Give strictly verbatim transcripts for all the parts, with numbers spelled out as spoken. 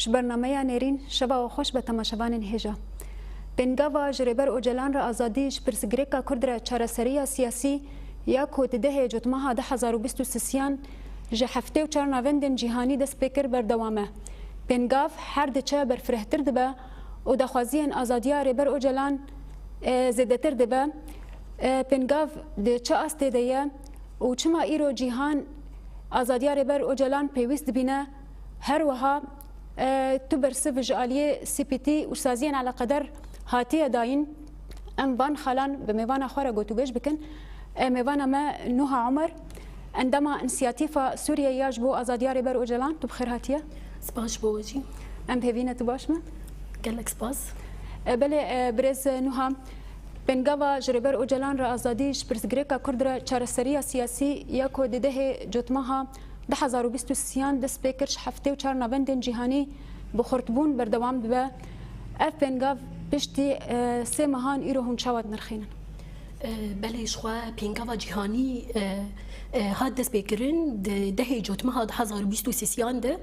Ji bernameya nêrîn, şeva we xweş be temaşevanên hêja. Pêngava ji Rêber Ocalan re azadî ji pirsgirêka Kurd re çareseriya siyasî ya ku di dehê Cotmeha du hazar û bîst û sisiyan ji heftê û çar navendên cîhanî dest pê kir berdewam e. Pêngav her diçe berfirehtir dibe û daxwaziyên azadiya Rêber Ocalan, e, zêdetir dibe. E, Pêngav di çi astê de ye û çima îro cîhan azadiya Rêber Ocalan pêwîst dibîne? Her wiha, e, tu bersiv ji aliyê C P T û saziyên eleqedar hatiye dayîn. Em van xalan bi mêvana xwe re gotûbêj bikin. E, mêvana me Nuha Omer, endama Însiyatîfa Sûriye ya ji bo Azadiya Rêber Ocalan, tu bi xêr hatiye. Spas ji bo we jî. Em pêvî ne, tu baş me? Gelek spas. E, belê, e, birêz Nuha, pêngava ji Rêber Ocalan re azadî ji pirsgirêka Kurd re çareseriya siyasî ya ku di dehê Cotmeha du hazar û bîst û sisiyan dest pê kir, ji heftê û çar navendên cîhanî bi xurtbûn berdewam dibe. Ev pêngav piştî, e, sê mehan îro hûn çawa dinirxînin? E, belê, ji xwe pêngava cîhanî, e, e, hat destpêkirin di dehê Cotmeha du hazar û bîst û sisiyan de.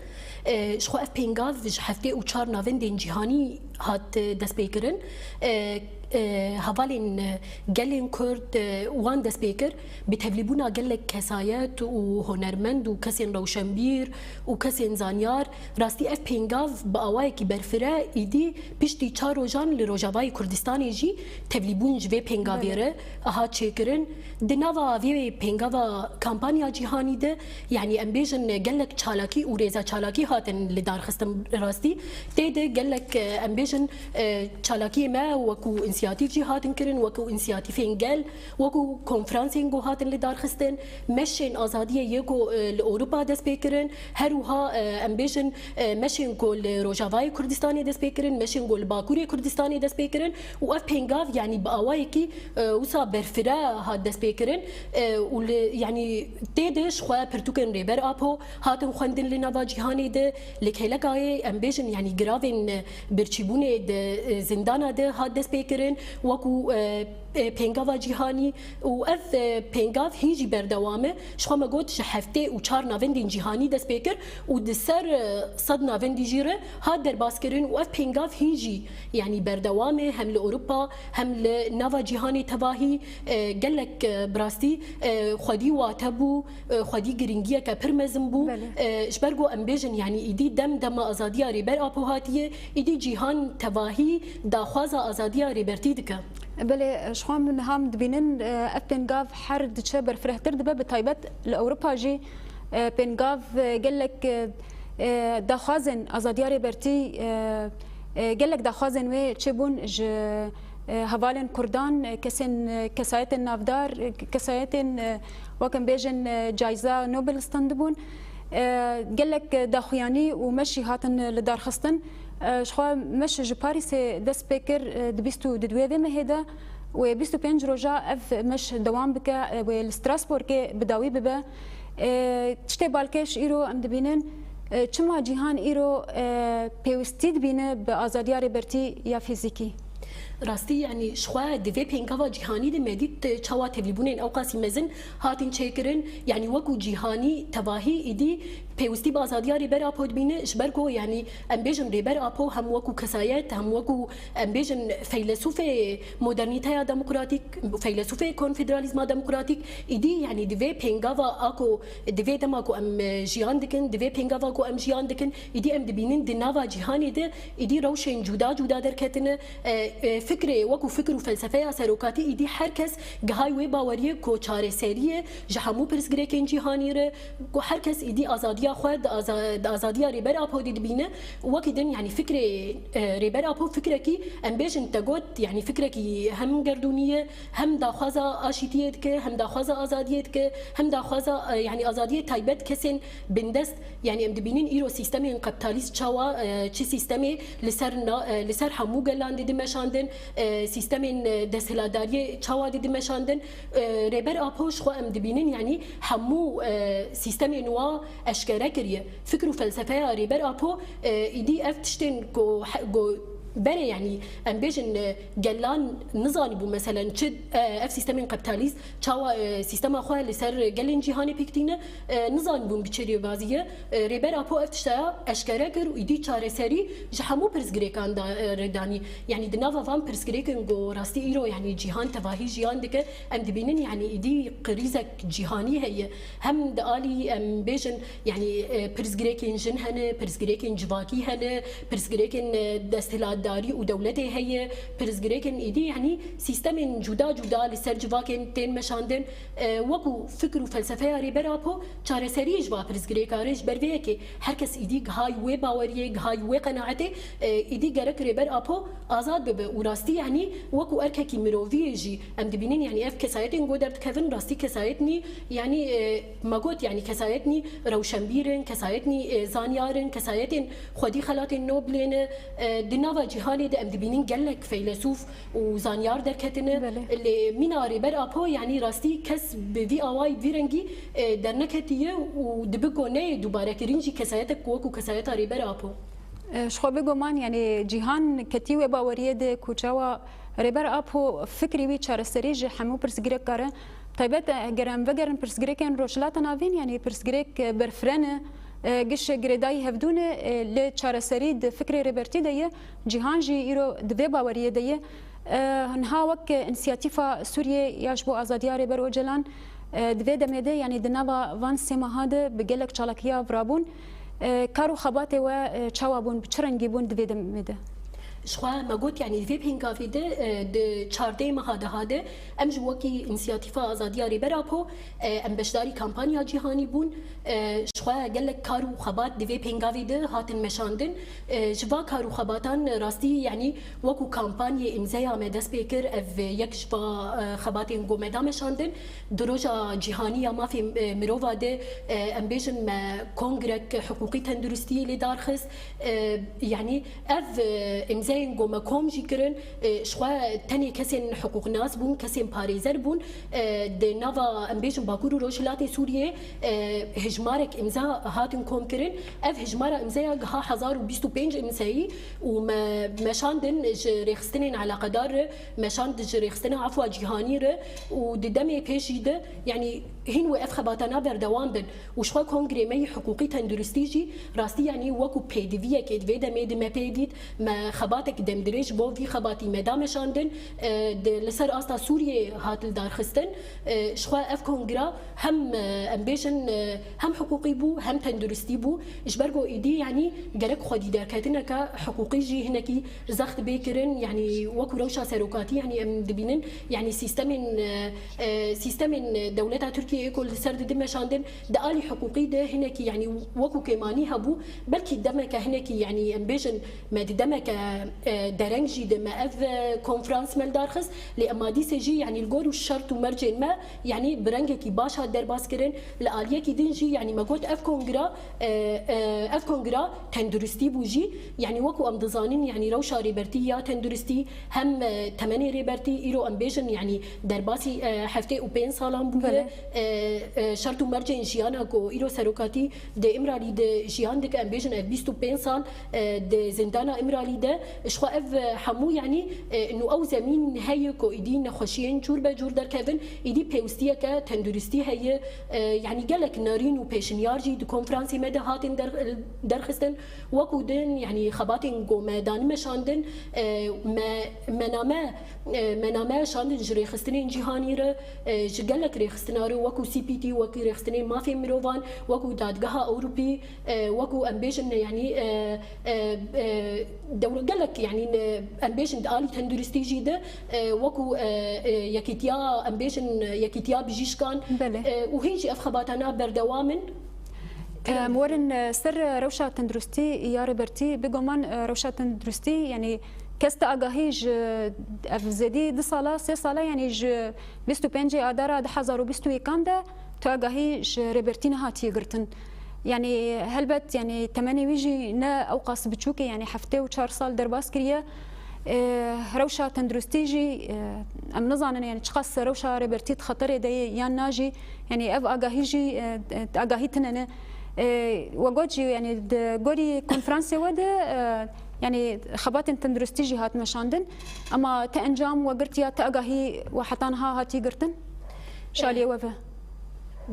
E, ji xwe ev pêngav ji heftê û çar navendên cîhanî hat, e, destpêkirin. E, e, hevalên, e, gelên Kurd, e, wan dest pê kir. Bi tevlîbûna gelek kesayet û hunermend û kesên rewşenbîr û kesên zanyar, rastî ev pêngav bi awayekî berfireh îdî piştî çar rojan li Rojavayê Kurdistanê jî tevlîbûn ji vê pêngavê Belê. re hat çêkirin. Di nava vê pêngava kampanya cîhanî de, yanî em bêjin gelek çalakî û rêza çalakî hatin li dar xistin rastî. Tê de gelek, e, em bêjin, e, çalakiyê me wekû însiyatîf jî hatin kirin, wekû însiyatîfên gel, wekû konferansên ku hatin li dar xistin, meşên azadiyê yê ku, e, li Ewropa dest pê kirin, her wiha, e, em bêjin, e, meşên ku li Rojavayê Kurdistanê dest pê kirin, meşên ku li Bakurê Kurdistanê dest pê kirin û ev pêngav, yanî bi awayekî, e, wisa berfireh hat dest pê kirin, e, û li, yanî tê de ji xwe pirtûkên Rêber Apo hatin xwendin li nava cîhanê de, li kêlekayê em bêjin, yanî giravên, e, birçîbûnê di, e, zindana de hat dest pê kirin, wekû, e, e, pêngava cîhanî û ev, e, pêngav hîn jî berdewam e. Ji xwe me got ji heftê û çar navendên cîhanî dest pê kir û di ser, e, sed navendî jî re hat derbas kirin û ev pêngav hîn jî, yanî berdewam e, hem li Ewropa hem li nava cîhanê tevahî, e, gelek, e, bi rastî, e, xwedî wate bû, e, xwedî giringiyeke pir mezin bû. Belê. E, ji ber ku em bêjin, yanî îdî dem dema azadiya Rêber Apo hatiye, îdî cîhan tevahî daxwaza azadiya Rêbertî dike. Belê, ji xwe em niha em dibînin, e, ev pêngav her diçe berfirehtir dibe, bi taybet li Ewropa jî, e, pêngav, e, gelek, e, e, daxwazên azadiya Rêbertî, e, e, gelek daxwazên wê çêbûn ji, e, hevalên Kurdan, e, kesên, e, kesayetên navdar, e, kesayetên, e, wek em bêjin, e, cayza Nobel standibûn. E, gelek daxuyanî û meşî hatin li darxistin. E, ji xwe meş ji Parîsê dest pê kir, e, di bîst û di duwê vê mehê de wê bîst û pênc roja ev meş dewam bike, e, wê li Strasbourgê bi dawî bibe. E, tiştê balkêş îro em dibînin, e, çima cîhan îro, e, pêwîstî dibîne bi azadiya Rêbertî ya fîzîkî? Rastî, yanî ji xwe di vê pêngava cîhanî de me dît, e, çawa tevlîbûnên ewqasî mezin hatin çêkirin. Yanî wekû cîhanî tevahî îdî pêwîstî bi azadiya Rêber Apo dibîne, ji ber ku, yanî em bêjin Rêber Apo hem wekû kesayet, hem wekû, em bêjin, feylesûfê modernîteya demokratîk, feylesûfê konfederalîzma demokratîk, îdî, yanî di vê pêngava a ku, di vê dema ku em, e, jiyan dikin, di vê pêngava ku em jiyan dikin, îdî em dibînin di nava cîhanê de îdî rewşên cuda cuda derketine. E, e, fikrê, wekû fikr û felsefeya serokatî, îdî her kes gihay wê baweriyê ku çareseriyê ji hemû pirsgirêkên cîhanî re, ku her kes îdî azadiya xwe di aza-, di azadiya Rêber Apo de dibîne. Wekî din, yanî fikrê, e, Rêber Apo fikrekî, em bêjin, te got, yanî fikrekî hem gerdûnî ye, hem daxwaza aşîtiyê dike, hem daxwaza azadiyê dike, hem daxwaza, e, yanî azadiyê taybet kesên bindest. Yanî em dibînin îro sîstemên kapitalîst çawa, e, çi sîstemê li ser na-, e, li ser hemû gelan didi meşandin, e, sîstemên, e, desthilatdariyê çawa didi meşandin. E, Rêber Apo ji xwe em dibînin, yanî hemû, e, sîstemên wa eşkere kiriye. Fikr û felsefeya Rêber Apo, e, îdî ev tiştên ku he-, ku berê, yanî em bêjin, e, gelan nizanîbû, meselen çi, e, ev sîstemên kapîtalîst çawa, e, sîstema xwe li ser gelên cîhanê pêk tîne, e, nizanîbûn bi çi rêbazî ye. E, Rêber Apo ev tiştaya eşkere kir û îdî çareserî ji hemû pirsgirêkan da, e, rêdanî. Yanî di nava van pirsgirêkên ku rastî îro, yanî cîhan tevahî jiyan dike, em dibînin, yanî îdî krîzek cîhanî heye. Hem di alî, em bêjin, yanî, e, pirsgirêkên jin hene, pirsgirêkên civakî hene, pirsgirêkên, e, desthilatdarî û dewletê heye, pirsgirêkên îdî, yanî sîstemên cuda cuda li ser civakên tên meşandin. E, wekû fikir û felsefeya Rêber Apo çareseriyê ji va pirsgirêka re, ji ber vê yekê her kes îdî gihay wê baweriyê, gihay wê qenaetê, e, îdî gerek Rêber Apo azad bibe û rastî, yanî wekû erkekî miroviyê jî em dibînin, yanî ev kesayetên ku derdikevin rastî kesayetnî, yanî, e, me got, yanî kesayetnî rewşenbîr in, kesayetnî, e, zanyar in, kesayetên xwedî xelatên Noblê ne, e, di nava cîhanê de em dibînin gelek feylesûf û zanyar derketine. Belê. Lê mîna Rêber Apo, yanî rastî kes bi vî awayî, bi vî rengî, e, derneketiye û dibe ku neyê dubare kirin jî kesayetek ku wekû kesayeta Rêber Apo. E, ji xwe bê guman, yanî cîhan ketî wê baweriyê de ku çawa Rêber Apo fikrî wî çareserî ji hemû pirsgirêk kare. Taybet, e, ger em vegerin pirsgirêkên Rojhilata Navîn, yanî pirsgirêk, e, berfireh e, e, giş girêdayî hevdû ne, e, lê çareserî di fikrê Rêbertî de ye. Cîhan jî îro di vê baweriyê de ye. E, niha wek, e, Însiyatîfa Sûriyê ya ji bo Azadiya Rêber Ocalan, e, di vê demê de, yanî di nava van sê meha de bi gelek çalakiya virabûn, e, kar û xebatê we, e, çawa bûn, bi çi rengî bûn di vê demê de? Ji xwe me got, yanî di vê pêngavê de, e, di çardeh meha deha de em ji wekî Însiyatîfa Azadiya Rêber Apo, e, em beşdarî kampanya cîhanî bûn. E, ji xwe gelek kar û xebat di vê pêngavê de hatin meşandin. E, ji va kar û xebatan rastî, yanî wekû kampanyê îmzeya me dest pê kir, ev yek ji va, e, xebatên ku me da meşandin. Di roja cîhanî ya mafê, e, mirova de, e, em bêjin me kongrek hiqûqî tenduristiyê lê darxist. E, yanî ev, e, îmzeyên ku me kom jî kirin, e, ji xwe tenê kesên hiqûqnas bûn, kesên parêzer bûn. E, di nava, em bêjin, Bakur û Rojhilatê Sûriyê, e, hejmarek îmza hatin kom kirin. Ev hejmara îmzeya giha hezar û bîst û pênc îmzeyî û me meşandin ji rêxistinên eleqedar re, meşand ji rêxistina Efwa Cîhanî re û di demê pêşî de, yanî hîn wê ev xebatana berdewam bin. Û ji xwe kongrê me yî hiqûqî tenduristî jî rastî, yanî wekû pêdiviyekê di vê demê de me pê dît, me xebatek demdirêj bo vî xebatî me da meşandin, e, di, li ser asta Sûriyê hat lidarxistin. E, ji xwe ev kongra hem, e, em bêjin, e, hem hiqûqî bû, hem tenduristî bû. Ji ber ku êdî, yanî gerek xwedî derketineke hiqûqî jî hinekî zext bê kirin, yanî wekû rewşa serokatî, yanî em dibînin, yanî sîstemên, e, e, sîstemên dewleta Tirkiyeyê ku li ser didin meşandin, di alî hiqûqî de hinekî, yanî wekû kêmanî hebû, belkî demeke hinekî, yanî em bêjin me di demeke, e, dereng jî de me ev, e, konferans me li dar xist, lê ema dîsê jî, yanî li gor û şert û mercên me, yanî bi rengekî baş hat derbas kirin, li aliyekî din jî, yanî me got ev kongra, e, e, ev kongra tenduristî bû jî, yanî wekû em dizanin, yanî rewşa rêbertî ya tenduristî hem, e, temenê rêbertî îro em bêjin, yanî derbasî, e, heftê û pênc salan bûye. Belê. E, e, şert û mercên jiyana ku îro serokatî di Îmralî de jiyan dike, em bêjin ev bîst û pênc sal, e, di zindana Îmralî de, ji xwe ev, e, hemû, yanî, e, nû ew zemîn heye ku îdî nexweşiyên cûr be cûr derkevin, îdî pêwistiyeke tenduristî heye, e, yanî gelek nerîn û pêşinyar jî di konferansê me de hatin der-, derxistin. Wekû din, yanî xebatên ku me dane meşandin, e, me, me name, e, me name şandin ji rêxistinên cîhanî re, e, ji gelek rêxistina re, wekû C P T, wekî rêxistinên mafên mirovan, wekû Dadgeha Ewropî, e, wekû em bêjin, yanî, e, e, e, dewle-, gelek, yanî, ne, em bêjin di alî tenduristî jî de, e, wekû, e, e, yekîtiya, em bêjin, e, yekîtiya bijîşkan, Belê. e, û hîn jî ev xebatana berdewam in. Em werin, e, ser, e, rewşa tenduristî ya rêbertî. Bêguman, e, rewşa tenduristî, yanî kes te agahî ji, ev zêdî du sala, sê sala, yanî ji bîst û pêncê Adara du hezar û bîst û yekan de tu agahî ji rêbertî nehatiye girtin. Yanî helbet, yanî temenê wî jî ne ewqas biçûk e, yanî heftê û çar sal derbas kiriye. E, rewşa tenduristî jî, e, em nizanin, yanî çiqas rewşa rêbertî di xeterê de ye yan na jî. Yanî ev agahî jî, e, e, agahî tune ne. E, we got jî, yanî di gorî konferansê we de, e, yanî xebatên tenduristî jî hat meşandin. Ema ti encam we girtiya, ti agahî we heta niha hatiye girtin? Ji aliyê we ve?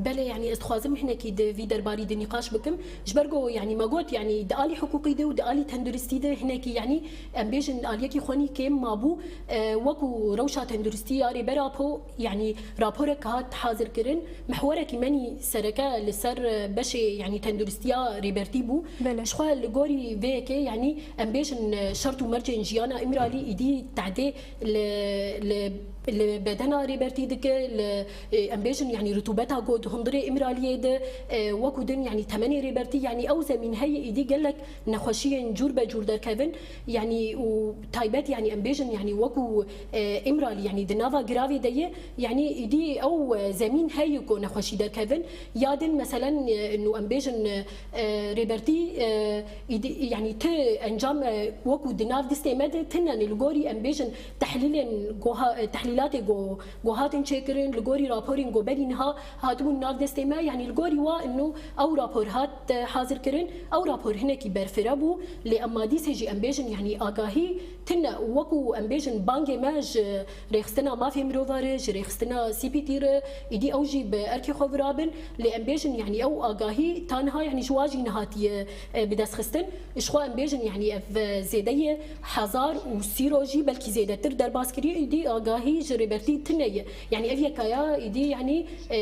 Belê, yanî ez dixwazim hinekî di vî derbarî de nîqaş bikim. Ji ber ku, yanî me got, yanî di alî hiqûqî de û di alî tenduristî de hinekî, yanî em bêjin aliyekî xwenî kêm mabû. E, wekû rewşa tenduristî ya Rêber Apo, yanî raporek hat hazir kirin. Mihwerekî menî sereke li ser, e, beşê, yanî tenduristiya Rêbertî bû. Belê. Jixwe li gorî vê yekê, yanî em bêjin, e, şert û mercên jiyana Îmralî îdî tehdê li, li, li bedena Rêbertî dike, li, e, em bêjin, yanî rutûbeta ku di hundirê Îmraliyê de, e, wekû din, yanî temenê Rêbertî, yanî ew zemîn heye îdî gelek nexweşiyên cûr be cûr derkevin, yanî û taybet, yanî em bêjin, yanî wekû, e, Îmralî, yanî di nava giravê de ye, yanî îdî ew, e, zemîn heye ku nexweşî derkevin. Ya din, meselen, e, nû em bêjin, e, e, Rêbertî, e, îdî, yanî ti encam, e, wekû di nav distê me de tune ne li gorî, em bêjin, tehlîlên goha-, e, tehlîlatê go-, gohatin çêkirin, li gorî raporên goberî niha hatibûn nav destê me, yanî li gorî wa ino ew rapor hat, e, hazir kirin, ew rapor hinekî berfire bû, lê ema dîsê jî em bêjin, yanî agahî tune, wekû em bêjin bangê me ji rêxistina mafê mirova re, ji rêxistina C P T re, îdî ew jî bi erkê xwe virabin, lê em bêjin, yanî ew agahî ta niha, yanî ji wa jî nehatiye, e, bidestxistin. Jixwe em bêjin, yanî ev, e, zêdeyê hezar û sî rojî, belkî zêdetir derbas kiriye, îdî agahî ji Rêbertî tune ye. Yanî ev yekaya îdî, yanî, e,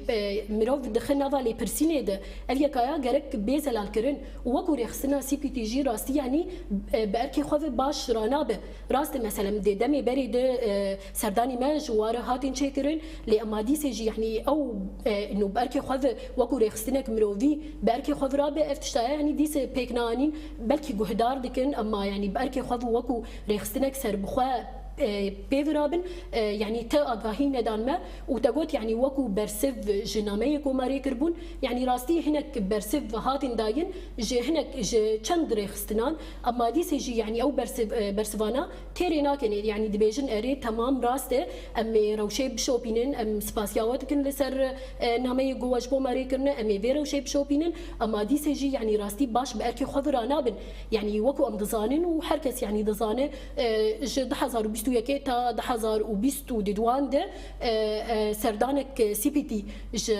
e, mirov dixe nava lêpirsînê de. Ev yekaya gerek bê zelalkirin. Û wekû rêxistina C P T jî rastî, yanî, e, bi erkê xwe ve baş ranabe. Rast e, meselem, dê demê berê de, e, serdanî me ji wa re hatin çêkirin, lê ema dîsê jî, yanî ew, e, nû bi erkê xwe ve wekû rêxistinek mirovî bi erkê xwe virabe, ev tiştaya, yanî dîsê pêk neanîn, belkî guhdar dikin, ema, yanî bi erkê xwe ve wekû rêxistinek serbixwe, e, pê virabin, e, yanî te agahî nedan me û te got, yanî wekû bersiv ji nameyê ku me rê kiribûn, yanî rastî hinek bersiv hatin dayin ji hinek, ji çend rêxistinan, ema dîsê jî, yanî ew bersiv, e, bersivana têrê nakin, yanî dibêjin erê, temam, rast e, em ê rewşê bişopînin, em spasiya we dikin li ser, e, nameyê ku we ji bo me rê kirine, em ê vê rewşê bişopînin, ema dîsê jî, yanî rastî baş bi erkê xwe vira nabin. Yanî wekû em dizanin û her kes, yanî dizane, e, ji du hezar û bîst û yekê ta du hezar û bîst û di duan de, e, e, serdanek, e, C P T ji,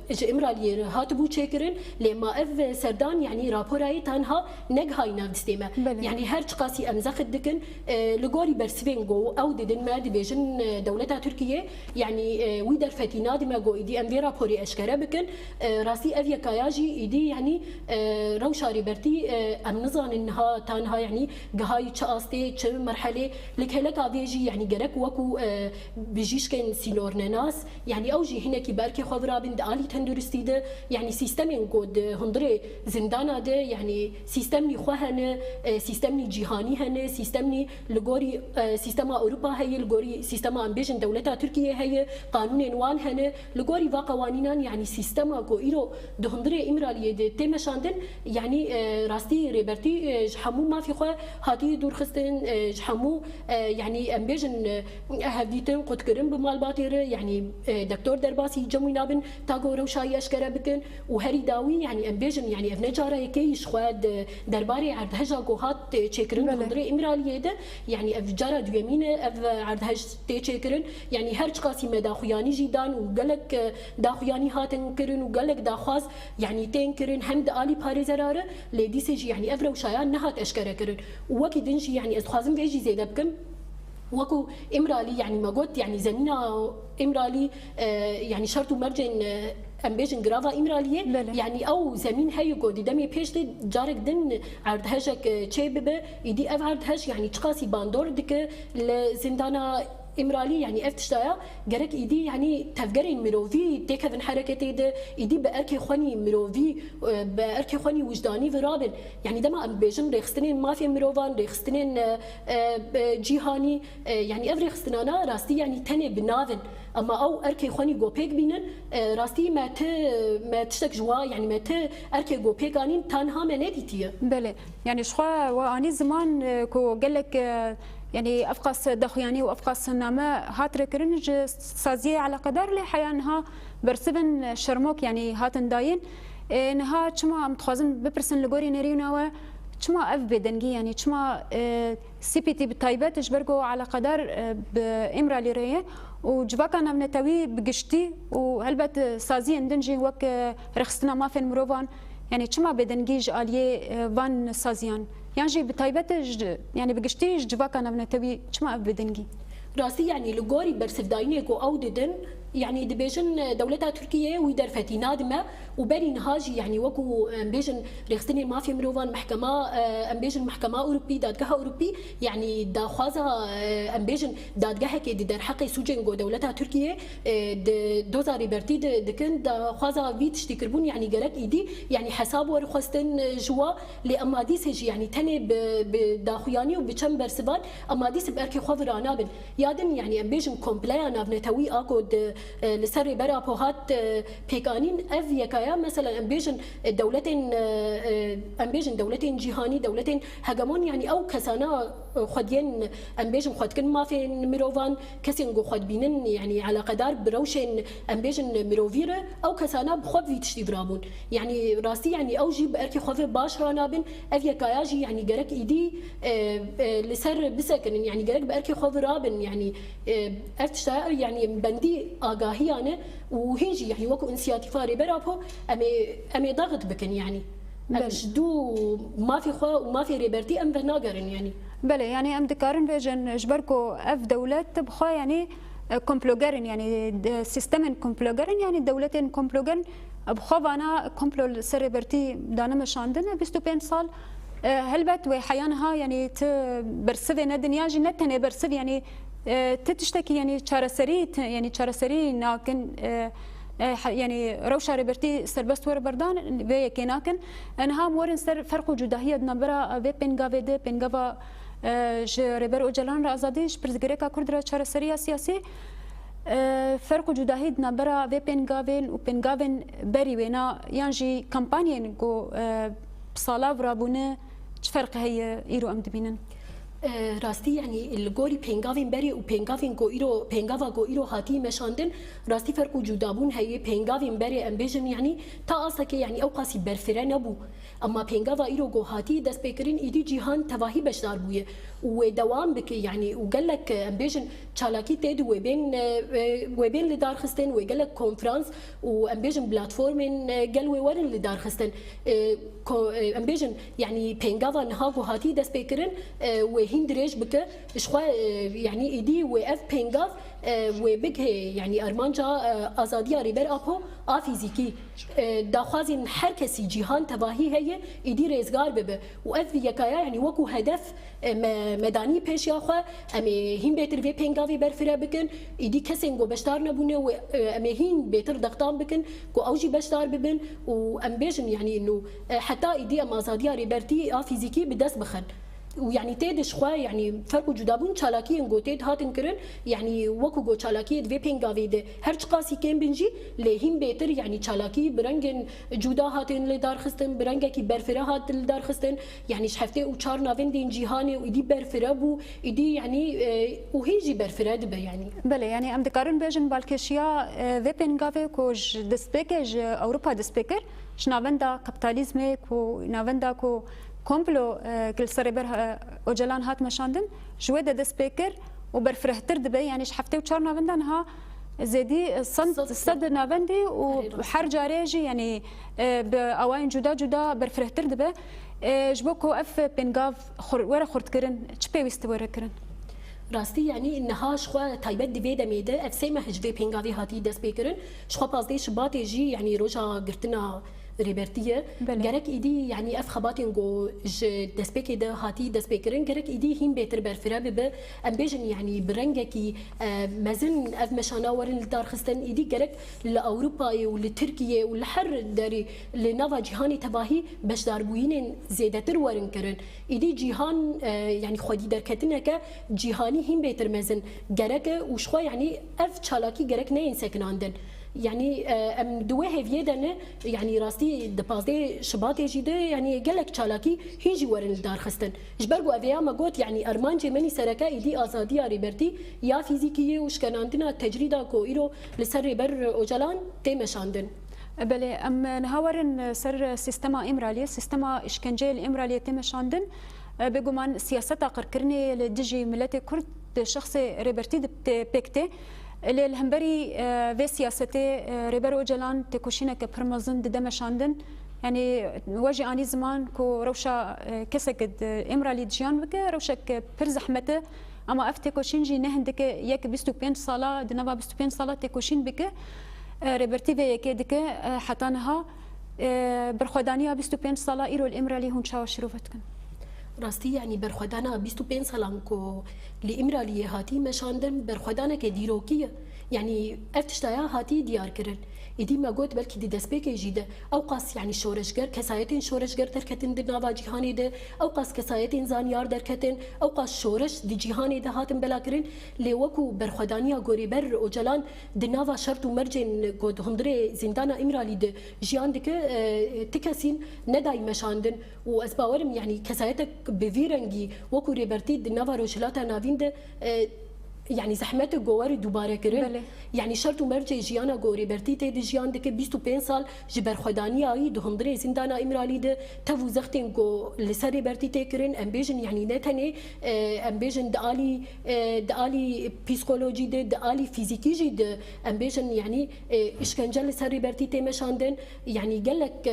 ji Îmraliyê re hatibû çêkirin, lê ma ev serdan, yanî raporayê tanha negihaî nav distê me. Belê. Yanî her çiqasî em zexit dikin, e, li gorî bersivên ku ew didin me, dibêjin, e, dewleta Tirkiyê, yanî, e, wî derfetî nadime ku îdî em vê raporê eşkere bikin. E, rastî ev yekaya jî îdî, yanî, e, rewşa Rêbertî, e, em nizanin niha, ta niha, yanî gihayî çi astê, çi merhelê. Li geleka vê jî, yanî gerek wekû, e, bijîşkên sînornenas, yanî ew jî hinekî bi erkê xwe virabin di alî tenduristî de, yanî sîstemên ku di hundirê zindana de, yanî sîstemnî xwe hene, e, sîstemnî cîhanî hene, sîstemnî li gorî, e, sîstema Ewropa heye, li gorî sîstema, em bêjin, dewleta Tirkiyê heye, qanûnên wan hene. Li gorî va qewanînan, yanî sîstema ku îro di hundirê Îmraliyê de tê meşandin, yanî, e, rastî Rêbertî, e, ji hemû mafê xwe hatiye dûrxistin, e, ji hemû, e, yanî em bêjin, e, hevdîtin, qutkirin bi malbatê re, yanî, e, dektor derbasî cem wî nabin, ta ku rewşa wî eşkere bikin û herî dawî, yanî em bêjin, yanî ev ne cara yekê ye ji xwe di derbarê erdheja ku hat, e, çêkirin di Belê. hundirê Îmraliyê de, yanî ev cara duyemîn e, ev erdhej tê çêkirin. Yanî her çiqasî me daxuyanî jî dan û gelek, e, daxuyanî hatin kirin û gelek daxwaz, yanî tên kirin, hem di alî parêzera re, lê dîsê jî, yanî ev rewşaya nehat eşkere kirin. Û wekî din jî, yanî ez dixwazim vê jî zêde bikim. Wekû Îmralî, yanî me got, yanî zemîna Îmralî, e, yanî şert û mercên, e, em bêjin girava Îmraliyê, Belê. yanî ew zemîn heye ku di demê pêş de carek din erdhejek, e, çê bibe. Îdî ev erdhej, yanî çiqasî bandor dike li zindana Îmralî, yanî ev tiştaya gerek îdî, yanî tevgerên mirovî têkevin hereketê de, îdî bi erkê xwenî mirovî, e, bi erkê xwenî wijdanî virabin. Yanî dema em bêjin rêxistinên mafên mirovan, rêxistinên, e, e, e, cîhanî, e, yanî ev rêxistinana rastî, yanî tenê bi nav in. Ema ew erkê xwenî ku pêk bînin, e, rastî me ti, me tiştek ji wa, yanî me ti erkê ku pêk anîn, ta niha me nedîtiye. Belê. Yanî ji xwe we anî ziman, e, ku gelek, e, yanî ev qas daxuyanî û ev qas name hat rekirin ji saziyê eleqedar, lê heya niha bersivên şermok, yanî hatin dayîn. E, niha çima em dixwazin bipirsin li gorî nêrîna we, çima ev bêdengî, yanî çima, e, C P T bi taybet ji ber ku eleqedar, e, bi Îmralî re ye û civaka navnetewî bi giştî û helbet, e, saziyên din jî wek, e, rêxistina mafên mirovan, yanî çima bêdengî ji aliyê, e, van saziyan? Yan jî bi taybet ji, yanî bi giştî ji civaka navnetewî çima ev bêdengî? Rastî, yanî li gorî bersivdayînê ku ew didin, yanî dibêjin, e, dewleta Tirkiyeyê wî derfetî nadime û berî niha jî, yanî wekû, em bêjin, rêxistinê mafê mirovan, mehkema, e, em bêjin, mehkema Ewropî, dadgeha Ewropî, yanî daxwaza, e, em bêjin, dadgehekê di derheqê sûcên ku dewleta Tirkiyê, e, di doza Rêbertî di, dikin, daxwaza vî tiştî kirbûn, yanî gerek îdî, yanî hesab werxwestin, e, ji wa, lê em a dîsê jî, yanî tenê bi, bi daxuyanî û bi çend bersivan em a dîsê bi erkê xwe viranabin. Ya din, yanî em bêjin kompleya navnetewî a ku di, e, li ser Rêber Apo hat, e, pêkanîn, ev yekaya, meselen, em bêjin, e, dewletên, e, e, em bêjin dewletên cîhanî, dewletên hegemon, yanî ew kesana, e, xwediyên, em bêjin, xwe dikin mafên mirovan, kesên ku xwe dibînin, yanî eleqedar bi rewşên, em bêjin, mirovî re, ew kesana bi xwe vî tiştî virabûn. Yanî rastî, yanî ew jî bi erkê xwe ve baş ranabin. Ev yekaya jî, yanî gerek îdî, e, e, li ser bisekinin, yanî gerek bi erkê xwe virabin, yanî, e, ev tişta, yanî bendî agahiyan e û hîn jî, yanî wekû însiyatîfa Rêber Apo, em ê, em ê daxit bikin, yanî. Em Belê. ji dû mafê xwe û mafê Rêbertî em venagerin, yanî. Belê, yanî em dikarin bêjin, ji ber ku ev dewlet bi xwe, yanî, e, komploger in, yanî, de, sîstemên komploger in, yanî dewletên komploger in, e, bi xwe vana komplo li ser Rêbertî dane meşandin, e, bîst û pênc sal, e, helbet wê heya niha, yanî ti bersivê nedin, yan jî ne tenê bersiv, yanî, e, ti tiştekî, yanî çareserî, ti, yanî çareserî nakin, e, e, he-, yanî rewşa Rêbertî serbest were berdan, vê yekê nakin. E, niha em werin ser ferq û cudahiya di navbera vê pêngavê de, pêngava, e, ji Rêber Ocalan re azadî, ji pirsgirêka Kurd re çareseriya siyasî. E, ferq û cudahî di navbera vê pêngavên û pêngavên berî wêna yan jî kampanyên ku, e, bi sala virabûne çi ferqi heye îro em dibînin? E, rastî, yanî li gorî pêngavên berê û pêngavên ku îro, pêngava ku îro hatî meşandin, rastî ferq û cudabûn heye. Pêngavên berê, em bêjin, yanî ta astekê, yanî ew qasî berfire nebû. Ema pêngava îro ku hatî destpêkirin, îdî cîhan tevahî beşdar bûye û wê dewam bike, yanî û gelek, em bêjin, çalakî tê di wê bên, e, e, wê bên lidarxistin, wê gelek konferans û, em bêjin, platformên, e, gel wê werin lidarxistin. E, ko-, e, em bêjin, yanî pêngava niha ku hatî destpêkirin, e, wê hîn dirêj bike. Ji xwe, e, yanî îdî wê ev pêngav, e, wê bigihê, yanî armanca, e, azadiya Rêber Apo a fîzîkî. E, daxwazên her kesî cîhan tevahî heye, îdî rêzgar bibe. Û ev yekaya, yanî wekû hedef, e, me, me danî pêşiya xwe, em ê hîn bêtir vê pêngavê berfire bikin. Îdî kesên ku beşdar nebûne, wê, e, em ê hîn bêtir dextan bikin ku ew jî beşdar bibin û em bêjin, yanî nû, e, heta îdî em azadiya Rêbertî a fîzîkî bi dest bixin. Û yanî tê de ji xwe, yanî ferq û cudabûn çalakiyên ku tê de hatin kirin, yanî wekû ku çalakiyê di vê pêngavê de her çiqasî kêm bin jî, lê hîn bêtir, yanî çalakî bi rengên cuda hatin lidarxistin, bi rengekî berfire hat lidarxistin. Yanî ji heftê û çar navendên cîhanê û îdî berfire bû, îdî, yanî, e, û hîn jî berfire dibe, yanî. Belê, yanî em dikarin bêjin balkêşiya, e, vê pêngavê ku ji destpêkê ji Ewropa dest pê kir, ji navenda kapîtalîzmê ku navenda ku komplo, e, ki li ser Rêber, e, Ocalan hat meşandin, ji wê de dest pê kir û berfirehtir dibe, yanî ji heftê û çar navenda niha zêdî, e, sed, Sed. sed navendî û Erê rast. her carê jî, yanî, e, bi awayên cuda cuda berfirehtir dibe. E, ji bo ku ev pêngav xur-, were xurtkirin, çi pêwîstî were kirin? Rastî, yanî niha ji xwe taybet di vê demê de, ev sê meh ji vê pêngavê hatî destpêkirin, ji xwe pazdeh Şibatê jî, yanî roja girtina Rêbertî ye. Belê. Gerek îdî, yanî ev xebatên ku ji destpêkê de hatî destpêkirin, gerek îdî hîn bêtir berfire bibe. Em bêjin, yanî bi rengekî, e, mezin ev meşana werin lidarxistin. Îdî gerek li Ewropayê û li Tirkiyê û li her derî li nava cîhanê tevahî beşdarbûyînên zêdetir werin kirin. Îdî cîhan, e, yanî xwedî derketineke cîhanî hîn bêtir mezin gerek e û ji xwe, yanî ev çalakî gerek neyên sekinandin. Yanî, e, em di wê hêviyê de ne, yanî rastî di pazdeh Şibatê jî de, yanî gelek çalakî hîn jî werin lidarxistin. Ji ber ku ev ê ya me got, yanî armancê menî sereke îdî azadiya Rêbertî ya fîzîkî ye û şikenandina tecrîda ku îro li ser Rêber Ocalan tê meşandin. Belê, em niha werin ser sîstema Îmraliyê. Sîstema îşkenceyê li Îmraliyê tê meşandin. Bêguman siyaseta qirkirinê li dijî miletê Kurd di şexsê Rêbertî de tê pêk tê. Lê li hemberî, e, vê siyasetê, e, Rêber Ocalan têkoşîneke pir mezin dide meşandin. Yanî we jî anî ziman ku rewşa, e, keseke di Îmralî de jiyan bike, rewşeke pir zehmet e. Ama ev têkoşîn jî ne hindik e, yek bîst û pênc sala, di nava bîst û pênc sala têkoşîn bike, e, Rêbertî vê yekê dike, e, heta niha, e, berxwedaniya bîst û pênc sala îro li Îmralî hûn çawa şirove dikin? Rastî, yanî berxwedana bîst û pênc salan ku li Îmraliyê hatî meşandin, berxwedaneke dîrokî ye. Yanî ev tiştaya hatî diyar kirin. Îdî me got, belkî di destpêkê jî de ewqas, yanî şoreşger, kesayetên şoreşger derketin di nava cîhanê de, ewqas kesayetên zanyar derketin, ewqas şoreş di cîhanê de hatin belakirin. Lê wekû berxwedaniya ku Rêber Ocalan di nava şert û mercên ku di hundirê zîndana Îmralî de jiyan dike, e, ti kesîn nedayî meşandin. Û ez bawerim, yanî kesayetek bi vî rengî wekû Rêbertî di nava Rojhilata Navîn de, e, yanî zehmet e ku were dubare kirin. Belê. Yanî şert û mercê jiyana ku Rêbertî tê de jiyan dike, bîst û pênc sal ji berxwedaniya wî di hundirê zîndana Îmralî de, tev û zextên ku li ser Rêbertî tê kirin, em bêjin, yanî ne tenê, e, em bêjin di alî, e, di alî psîkolojî de, di alî fîzîkî jî de, em bêjin, yanî, e, îşkence li ser Rêbertî tê meşandin. Yanî gelek, e,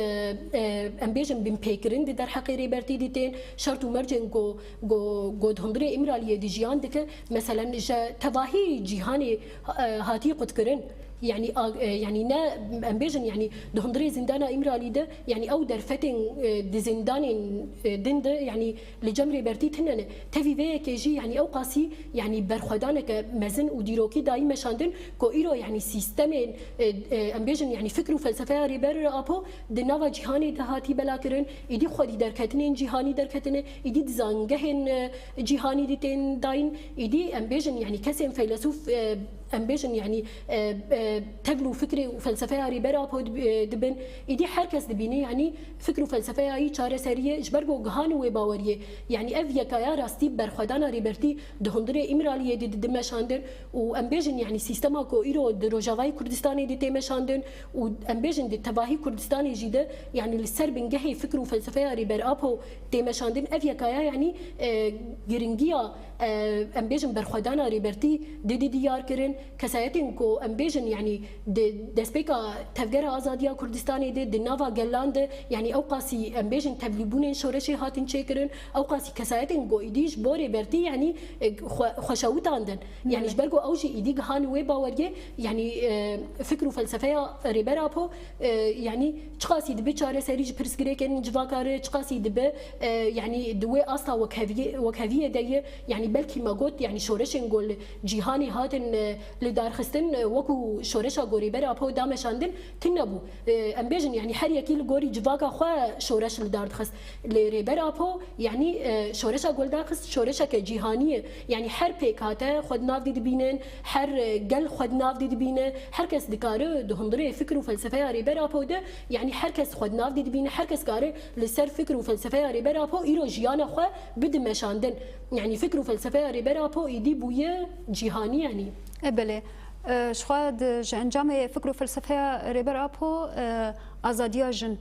e, em bêjin binpêkirin di derheqê Rêbertî dîtin, şert û mercên ku, ku, ku di hundirê Îmraliyê de jiyan dike, meselen ji tevahî cîhanê, e, hatî qutkirin. Yanî, a, e, yanî ne, em bêjin, yanî di hundirê zîndana Îmralî de, yanî ew derfetên, e, di zîndanên, e, din de, yanî li cem Rêbertî tune ne. Tevî vê yekê jî, yanî ew qasî, yanî berxwedaneke mezin û dîrokî dayî meşandin ku îro, yanî sîstemên, e, e, em bêjin, yanî fikr û felsefeya Rêber Apo di nava cîhanê de hatî belakirin, îdî xwedî derketinên cîhanî derketine, îdî di zangehên, e, cîhanî dî tên dayîn, îdî em bêjin, yanî kesên feylesûf, e, em bêjin, yanî, e, e, tevl û fikrê û felsefeya Rêber Apo dib-, e, dibin. Îdî her kes dibîne, yanî fikr û felsefeya yî çareserî ye, ji ber ku gihan û wê baweriyê. Yanî ev yekaya rastî berxwedana Rêbertî di hundirê Îmraliyê de dide meşandin û em bêjin, yanî sîstema ku îro di Rojavayê Kurdistanê de tê meşandin û em bêjin di tevahî Kurdistanê jî de, yanî li ser bingehê fikr û felsefeya Rêber Apo tê meşandin, ev yekaya, yanî, e, giringiya, e, em bêjin berxwedana Rêbertî didî diyar kirin. Kesayetên ku em bêjin, yanî di destpêka Tevgera Azadiya Kurdistanê de, di nava gelan de, yanî ew qasî em bêjin tevlîbûnên şoreşê hatin çêkirin, ew qasî kesayetên ku îdî ji bo Rêbertî, yanî, e, xwe, xweşewitandin. Yanî Belê. Ji ber ku ew jî îdî gihan wê baweriyê, yanî, e, fikr û felsefeya Rêber Apo, e, yanî çiqasî dibe çareserî ji pirsgirêkên civaka re, çiqasî dibe, e, yanî di wê asta wekheviyê, wekheviyê de ye, yanî belkî me got, yanî şoreşên ku li cîhanê hatin, e, li dar xistin, e, wekû şoreşa ku Rêber Apo da meşandin, tune bû. E, em bêjin, yanî her yekî li gorî civaka xwe şoreş li dar dixist. Lê Rêber Apo, yanî, e, şoreşa ku li dar xist, şoreşeke cîhanî ye. Yanî her pêkhate xwe di nav de dibînin, her, e, gel xwe di nav de dibîne, her kes dikare di hundirê fikr û felsefeya Rêber Apo de, yanî her kes xwe di nav de dibîne, her kes kare li ser fikr û felsefeya Rêber Apo îro jiyana xwe bide meşandin. Yanî fikr û felsefeya Rêber Apo îdî bûye cîhanî, yanî. E, belê. E, ji xwe di, ji encamê fikr û felsefeya Rêber Apo, e, azadiya jin.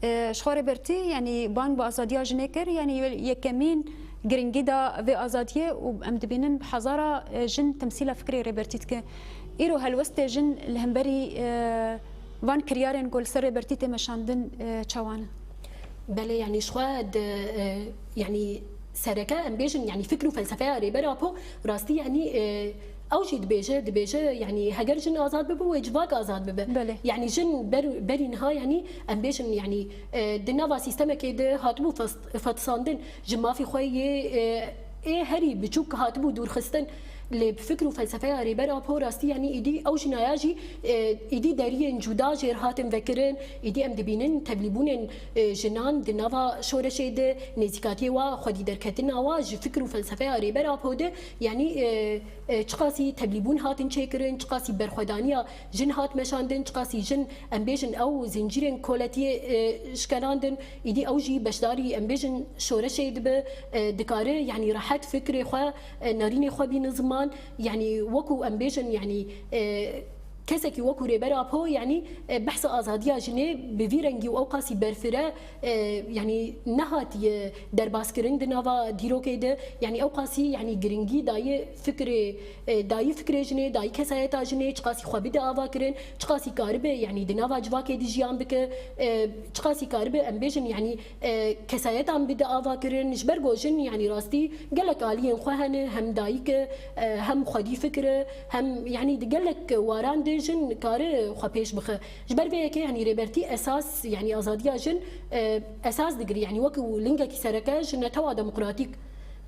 E, ji xwe Rêbertî, yanî bang bi azadiya jinê kir, yanî yekemîn giringî da vê azadiyê û em dibînin bi hezara, e, jin temsîla fikrê Rêbertî dike. Îro helwestê jin li hemberî, e, van kiryarên ku li ser Rêbertî tê meşandin, e, çawa ne? Belê, yanî ji xwe di, e, yanî sereke em bêjin, yanî fikr û felsefeya Rêber Apo rastî, yanî, e, ew jî dibêje, dibêje, yanî heger jin azad bibe, wê civak azad bibe. Belê. Yanî jin ber-, berî niha, yanî em bêjin, yanî, e, di nava sîstemekê de hatibû fes-, fetisandin, ji mafê xwe yê, e, ê herî biçûk hatibû dûrxistin. Lê bi fikr û felsefeya Rêber Apo rastî, yanî îdî ew jinaya jî, e, îdî deriyên cuda jêr hatin vekirin. Îdî em dibînin tevlîbûnên, e, jinan di nava şoreşê de, nêzîkatiyê wa, xwedî derketina wa ji fikr û felsefeya Rêber Apo de, yanî, e, e, çiqasî tevlîbûn hatin çêkirin, çiqasî berxwedaniya jin hat meşandin, çiqasî jin, em bêjin, ew zincîrên koletiyê, e, şkenandin. Îdî ew jî beşdarî, em bêjin, şoreşê dibe, e, dikare, yanî rehet fikrê xwe, e, nerînê xwe bîne ziman. Yanî wekû em bêjin, yanî, e, Kesekî wekû Rêber Apo, yanî, e, behsa azadiya jinê bi vî rengî û ew qasî berfire, e, yanî nehatiye derbaskirin di nava dîrokê de. Yanî ew qasî, yanî giringî dayî fikrê, e, dayî fikrê jinê, dayî kesayeta jinê, çiqasî xwe bide ava kirin, çiqasî karibe, yanî di nava civakê de jiyan bike, e, çiqasî karibe, em bêjin, yanî e, kesayetan bide ava kirin, ji ber ku jin, yanî rastî gelek aliyên xwe hene, hem dayik e, e, hem xwedî fikir e, hem, yanî di gelek waran de jin kare xwe pêş bixe. Ji ber vê yekê, yanî rêbertî esas, yanî azadiya jin, e, esas digire, yanî wek lingekî sereke ji netewa demokratîk.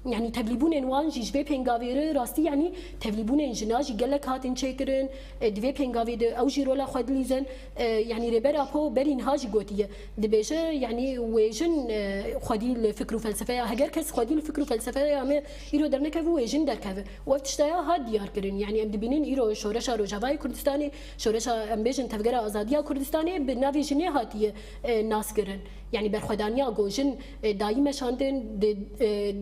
Yanî tevlîbûnên wan jî ji vê pêngavê re rastî, yanî tevlîbûnên jina jî gelek hatin çêkirin. E, di vê pêngavê de ew jî rola xwe dilîzin. E, yanî Rêber Apo berî niha jî gotiye. Dibêje, yanî wê jin, e, xwedî li fikr û felsefeya, heger kes xwedî li fikr û felsefeya me îro dernekeve, wê jin derkeve. Û ev tişta ya hat diyar kirin. Yanî em dibînin îro Şoreşa Rojavayê Kurdistanê, Şoreşa, em bêjin, Tevgera Azadiya Kurdistanê bi navê jinê hatiye, e, nas kirin. Yanî berxwedaniya ku jin, e, dayî meşandin di, e,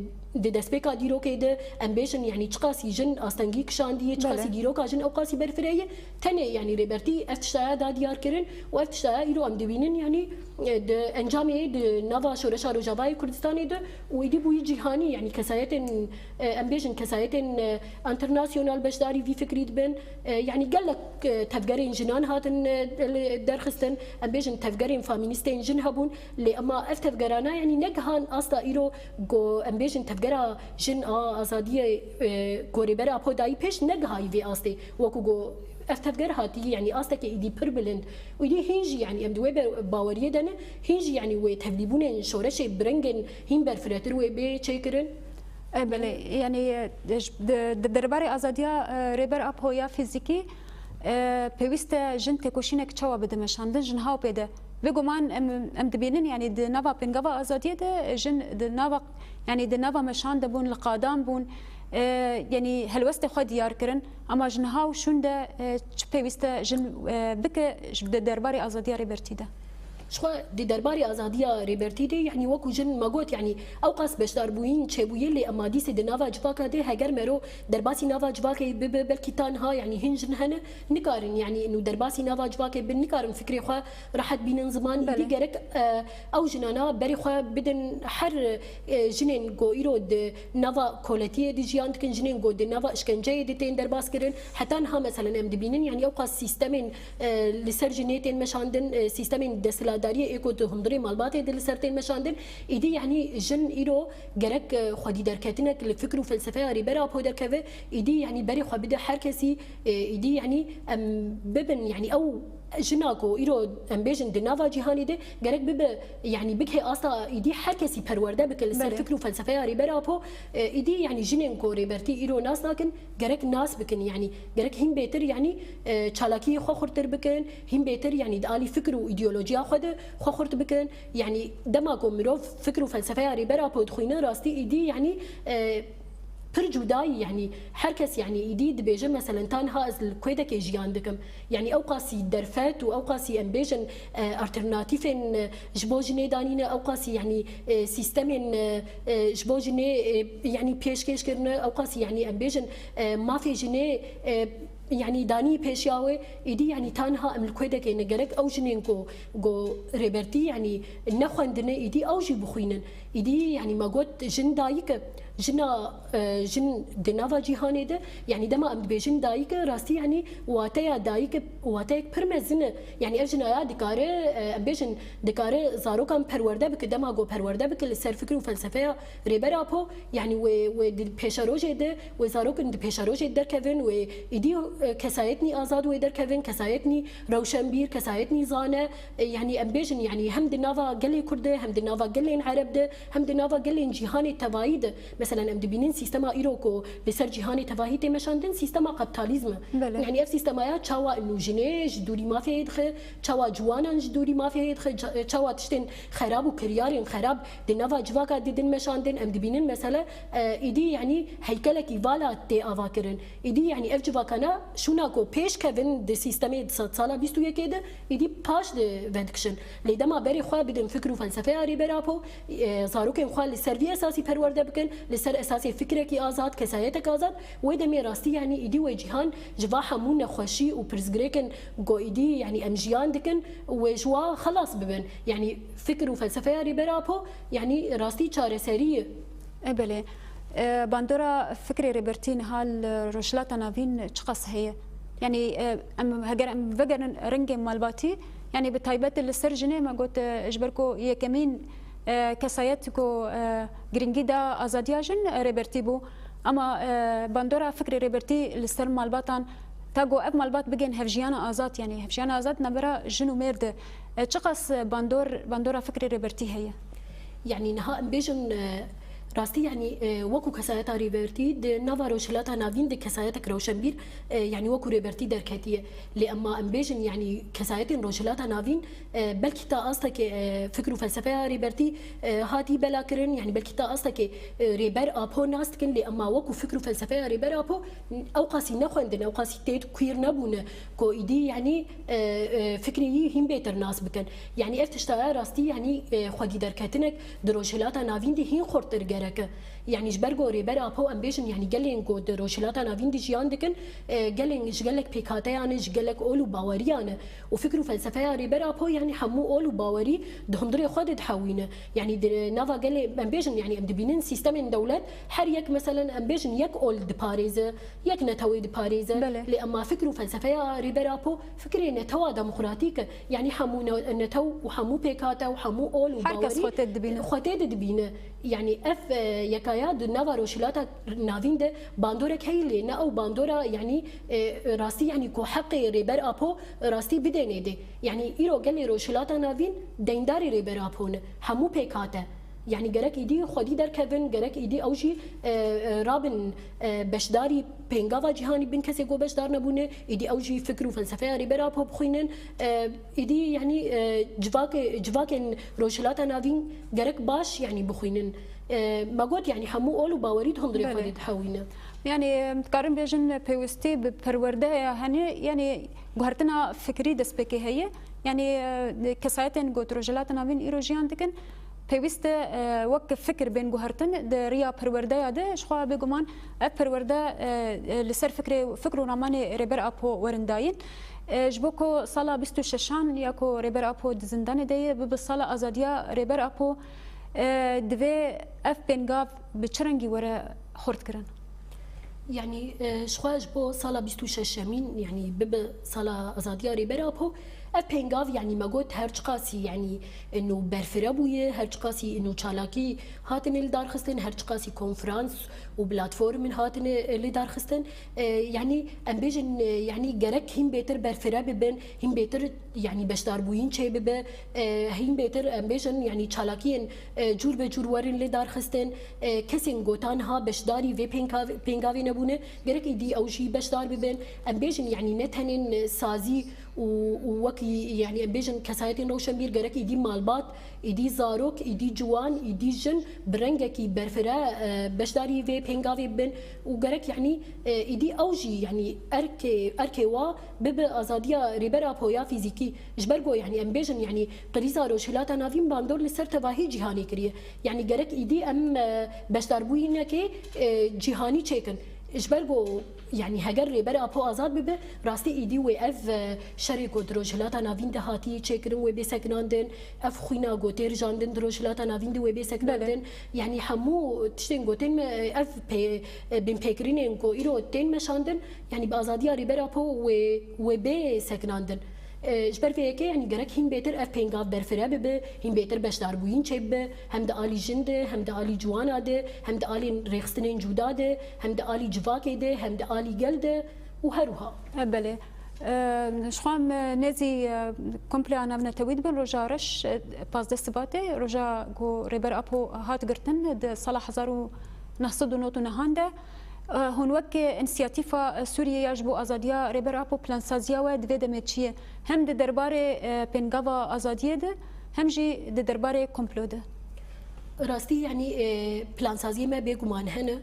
di destpêka dîrokê de, em bêjin, yanî çiqasî jin astengî kişandiye, çiqasî Belê. dîroka jin ew qasî berfireye, tenê, yanî rêbertî ev tiştaya da diyar kirin û ev tiştaya îro em dibînin, yanî, e, di encamê di nava Şoreşa Rojavayê Kurdistanê de û êdî bûyî cîhanî, yanî kesayetên, e, em bêjin kesayetên, e, enternasyonal beşdarî vî fikrî dibin. E, yanî gelek, e, tevgerên jinan hatin, e, li derxistin. Em bêjin tevgerên famînîstên jin hebûn. Lê ema ev tevgerana, yanî negihan asta îro ku em bêjin tevgera jin a azadiyê, e, ku Rêber Apo dayî pêş, negihayî vê astê. Wekû ku ev tevger hatî, yanî astekê êdî pir bilind. Û êdî hîn jî, yanî em di wê be-, baweriyê de ne, hîn jî, yanî wê tevlîbûnên şoreşê bi rengên hîn berfiretir wê bê çêkirin. E, belê, yanî, e, di, di derbarê azadiya, e, Rêber Apo ya fîzîkî, e, pêwîst e jin têkoşînek çawa bide meşandin, jin haw pê de. Bêguman em, em dibînin, yanî di nava pêngava azadiyê de jin di nava, yanî di nava meşan de bûn, li qadan bûn, e, yanî helwestê xwe diyar kirin. Ama ji niha û şûn de, e, çi pêwîst e jin, e, bike ji, di derbarê azadiya Rêbertî de? Jixwe di derbarê azadiya Rêbertî de, yanî wekû jin me got, yanî ew qas beşdarbûyîn çêbûye, lê ema dîsê di nava civaka de, heger mero derbasî nava civakê bibe, belkî tanha, yanî hin jin hene, nikarin, yanî nû derbasî nava civakê bin, nikarin fikrê xwe rehet bînin ziman. Belê. Îdî gerek, e, ew jinana berê xwe bidin her, e, jinên ku îro di nava koletiyê di jiyan dikin, jinên ku di nava işkenceyê di tên derbas kirin. Heta niha, meselen, em dibînin, yanî ew qas sîstemên, e, li ser jinê tên meşandin, e, sîstemên desthilatdariyê ê ku di hundirê malbatê de li ser tên meşandin. Îdî, yanî jin îro gerek, e, xwedî derketinek li fikr û felsefeya Rêber Apo derkeve, îdî, yanî berê xwe bide her kesî, e, îdî, yanî em bibin, yanî ew jina ku îro em bêjin di nava cîhanê de gerek bibe, yanî bike asta îdî her kesî perwerde bike li ser Belê. fikr û felsefeya Rêber Apo, e, îdî, yanî jinên ku Rêbertî îro nas nakin, gerek nas bikin, yanî gerek hîn bêtir, yanî, e, çalakiyê xwe xurtir bikin, hîn bêtir, yanî di alî fikr û îdeolojiya xwe de xwe xurt bikin. Yanî dema ku mirov fikr û felsefeya Rêber Apo dixwîne, rastî îdî, yanî, e, pir cudayî, yanî her kes, yanî îdî dibêje, meselen, tanha ez li Kwêdekê jiyan dikim. Yanî ew qasî derfet û ew qasî, em bêjin, e, alternatîfên, e, ji bo jinê danîne, ew qasî, yanî, e, sîstemên, e, e, ji bo jinê, e, yanî pêşkêş kirine, ew qasî, yanî em bêjin, e, mafê jinê, e, yanî danî pêşiya wê, îdî, yanî tanha em li Kwêdekê ne, gerek ew jinên ku, ku Rêbertî, yanî nexwendine, îdî ew jî bixwînin. Îdî, yanî me got, jin dayik e. Jina, e, jin di nava cîhanê de, yanî dema em dibêjin dayik e, rastî, yanî wateya dayik, wateyek pir mezin e. Yanî ev jina ya dikare, e, em bêjin, dikare zarokan perwerde bike, dema ku perwerde bike li ser fikr û felsefeya Rêber Apo, yanî wê, wê di pêşerojê de, wê zarokin di pêşerojê derkevin, wê îdî, e, kesayetnî azad wê derkevin, kesayetnî rewşenbîr, kesayetnî zane, e, yanî em bêjin, yanî hem di nava gelê Kurd de, hem di nava gelên Ereb de, hem di nava gelên cîhanê tevayî de. Meselen, em dibînin sîstema îro ku li ser cîhanê tevahî tê meşandin, sîstema kapitalizm e. Belê. Yanî ev sîstema ya çawa nû jinê ji dûrî mafê dixe, çawa ciwanan ji dûrî mafê dixe, ça-, çawa tiştên xerab û kiryarên xerab di nava civaka didin meşandin, em dibînin, mesele, e, îdî, yanî heykelekî vala tê ava kirin. Îdî, yanî ev civakana şûna ku pêş kevin di sîstemê di sedsala bîst û yekê de, îdî paş de vedikişin. Lê dema berê xwe bidin fikr û felsefeya Rêber Apo, e, zarokên xwe li ser vî esasî perwerde bikin, li ser esasê fikrekî azad, kesayetek azad, wê demê rastî, yanî îdî wê cîhan ji va hemû nexweşî û pirsgirêkên ku îdî, yanî em jiyan dikin, wê ji wa xelas bibin. Yanî fikir û felsefeya Rêber Apo, yanî rastî çareserî ye. E, belê. E, bandora fikrê Rêbertî niha li Rojhilata Navîn çiqas heye? Yanî, e, em, heger em vegerin rengê malbatî, yanî bi taybet li ser jinê me got, e, ji ber ku yekemîn, e, kesayet ku, e, giringî da azadiya jin, e, Rêbertî bû. Ama, e, bandora fikrê Rêbertî li ser malbatan, ta ku ev malbat bigên hevjiyana azad, yanî hevjiyana azad navbera jin û mêr de, e, çiqas bandor, bandora fikrê Rêbertî heye? Yanî niha em bêjin, e, rastî, yanî, e, wekû kesayeta Rêbertî di nava Rojhilata Navîn di kesayetek rewşenbîr, e, yanî wekû Rêbertî derketiye. Lê ema em bêjin, yanî kesayetên Rojhilata Navîn, e, belkî ta astekê, e, fikr û felsefeya Rêbertî, e, hatî belakirin, yanî belkî ta astekê, e, Rêber Apo nas dikin, lê ema wekû fikr û felsefeya Rêber Apo ew qasî nexwendin, ew qasî tê de kuîr nebûne ku îdî, yanî, e, e, fikrê yî hîn bêtir nas bikin. Yanî ev tişta ye rastî, yanî, e, xwedî derketinek di Rojhilata Navîn de hîn xurttir gerek e. Yanî ji ber ku Rêber Apo em bêjin, yanî gelên ku di Rojhilata Navîn de jiyan dikin, e, gelên ji gelek pêkhateyan e, ji gelek ol û baweriyan e. Û fikr û felsefeya Rêber Apo, yanî hemû ol û bawerî di hundirê xwe de dihewîne. Yanî di nava gelê em bêjin, yanî em dibînin sîstemên dewlet her yek, meselen em bêjin yek ol diparêze, yek netewê diparêze. Belê. Lê ema fikr û felsefeya Rêber Apo fikrê netewa demokratîk e. Yanî hemû ne-, netew û hemû pêkhate û hemû ol û Her kes bawerî xwe tê dibîne. Xwe tê de dibîne. Yanî ev, e, yekaya di nava Rojhilata Navîn de bandorek heye, lê ne ew bandora, yanî, e, rastî, yanî ku heqê Rêber Apo rastî bidê nêdê. Yanî îro gelê Rojhilata Navîn deyndarê Rêber Apo ne. Hemû pêkhate. Yanî gerek îdî xwedî derkevin, gerek îdî ew jî, e, e, rabin, e, beşdarî pêngava cîhanî bin, kesê ku beşdar nebûne, îdî ew jî fikr û felsefeya Rêber Apo bixwînin. E, îdî, yanî, e, civakê-, civakên Rojhilata Navîn gerek baş, yanî, bixwînin. E, me got, yanî, hemû ol û bawerî di hundirê xwe Belê. de dihewîne. Yanî, em dikarin bêjin pêwîstî bi perwerdeya hene, yanî guhertina fikrî destpêkê heye. Yanî, e, kesayetên ku di Rojhilata Navîn îro jiyan dikin, pêwîst e, e, wek fikir bên guhertin di riya perwerdeya de. Ji xwe bêguman ev perwerde, e, e, li ser fikrê, fikr û ramanê Rêber Apo werin dayîn. E, ji bo ku sala bîst û şeşan ya ku Rêber Apo di zindanê de ye, bibe sala azadiya Rêber Apo, e, divê ev pêngav bi çi rengî were xurtkirin? Yanî, e, ji xwe ji bo sala bîst û şeşemîn, yanî bibe sala azadiya Rêber Apo, ev pêngav, yanî me got her çiqasî, yanî, ino berfire bûye, her çiqasî ino çalakî hatine li dar xistin, her çiqasî konferans û platformin hatine, e, li dar xistin. E, yanî em bêjin, e, yanî gerek hîn bêtir berfire bibin, hîn bêtir, yanî beşdarbûyîn çêbibe, e, hîn bêtir em bêjin, yanî çalakiyên, e, cûr be cûr werin lê darxistin, e, kesên gotan ha beşdarî vê pênkav-, pêngavê nebûne, gerek îdî ew jî beşdar bibin. Em bêjin, yanî ne tenên sazî û, û wekî, yanî em bêjin kesayetên rewşenbîr, gerek îdî malbat, îdî zarok, îdî ciwan, îdî jin bi rengekî berfire, e, beşdarî vê pêngavê bibin û gerek, yanî, e, îdî ew jî, yanî erkê, erkê wa bibe azadiya Rêber Apo ya fîzîkî. Ji ber ku, yanî em bêjin, yanî krîza Rojhilata Navîn bandor li ser tevahî cîhanê kiriye. Yanî gerek îdî em, e, beşdarbûyînekê, e, cîhanî çêkin. Ji ber ku, yanî heger Rêber Apo azad bibe, rastî îdî wê ev, e, şerê ku di Rojhilata Navîn de hatî çêkirin wê bê sekinandin, ev xwîna ku tê rijandin di Rojhilata Navîn de wê bê sekinandin. Belê. Yanî hemû tiştên ku tên me, ev pê-, e, binpêkirinên ku îro tên meşandin, yanî bi azadiya Rêber Apo wê, wê bê sekinandin. E, ji ber vê yekê, yanî gerek hîn bêtir ev pêngav berfire bibe, hîn bêtir beşdarbûyîn çêbibe, hem di alî jin de, hem di alî ciwana de, hem di alên rêxistinên cuda de, hem di alî civakê de, hem di alî gel de û her wiha. E, belê. E, ji xwe em, e, nêzî, e, kompleya navnetewî dibin. Roja reş, e, pazdeh Sibatê, roja ku Rêber Apo hat girtin di sala hezar û neh sed û nod û nehan de. E, hûn wek Însiyatîfa Sûriye ya ji bo Azadiya Rêber Apo plansaziya we di vê demê çi ye? Hem di derbarê, e, pêngava azadiyê de, hem jî di derbarê komplo de. Rastî, yanî, e, plansaziyê me bêguman hene.